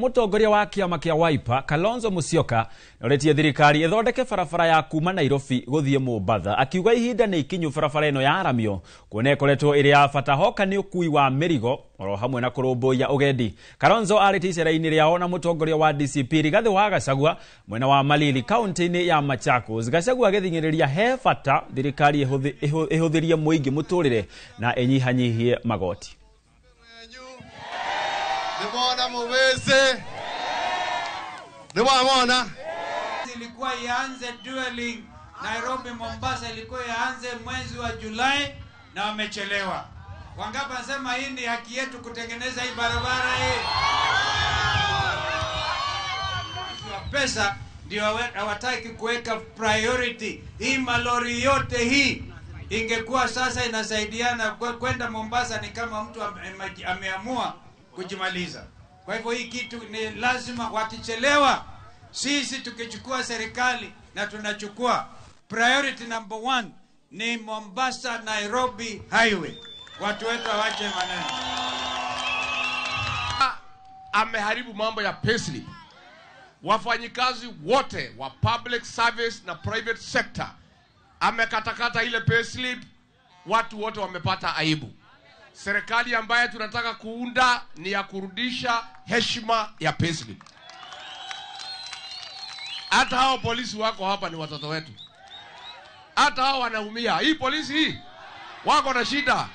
Mutongoria wa kiama kia Wiper Kalonzo Musyoka oretie thirikari ithondeke barabara ya kuma Nairobi guthie Mombatha, akiuga ihinda ni ikinyu barabara ino yaramio kuona ikoretwo iri ya bata hoka ni ukui wa mirigo oro hamwe na kurumbuiya ugendi. Kalonzo arĩtie icera-inĩ rĩao na mutongoria wa DCP Rigathi wa Gachagua mwena wa Malili kaunti-inĩ ya Machakos. Gachagua agĩthing'ĩrĩria he bata thirikari ĩhũthĩrie mũingĩ mũtũrĩre na ĩnyihanyihie magoti. Nimeona muweze. Nimeona. Ilikuwa ianze dueling Nairobi Mombasa, ilikuwa ianze mwezi wa Julai na wamechelewa. Wangapi wanasema hii ni haki yetu kutengeneza hii barabara hii? Pesa ndio hawataki kuweka priority. Hii malori yote hii ingekuwa sasa inasaidiana kwenda Mombasa, ni kama mtu ameamua kujimaliza. Kwa hivyo hii kitu ni lazima, wakichelewa sisi tukichukua serikali na tunachukua priority number 1 ni Mombasa Nairobi highway. Watu wetu hawache maneno. Ameharibu mambo ya payslip. Wafanyikazi wote wa public service na private sector amekatakata ile payslip, watu wote wamepata aibu. Serikali ambaye tunataka kuunda ni ya kurudisha heshima ya payslip. Hata hao polisi wako hapa ni watoto wetu. Hata hao wanaumia. Hii polisi hii wako na shida.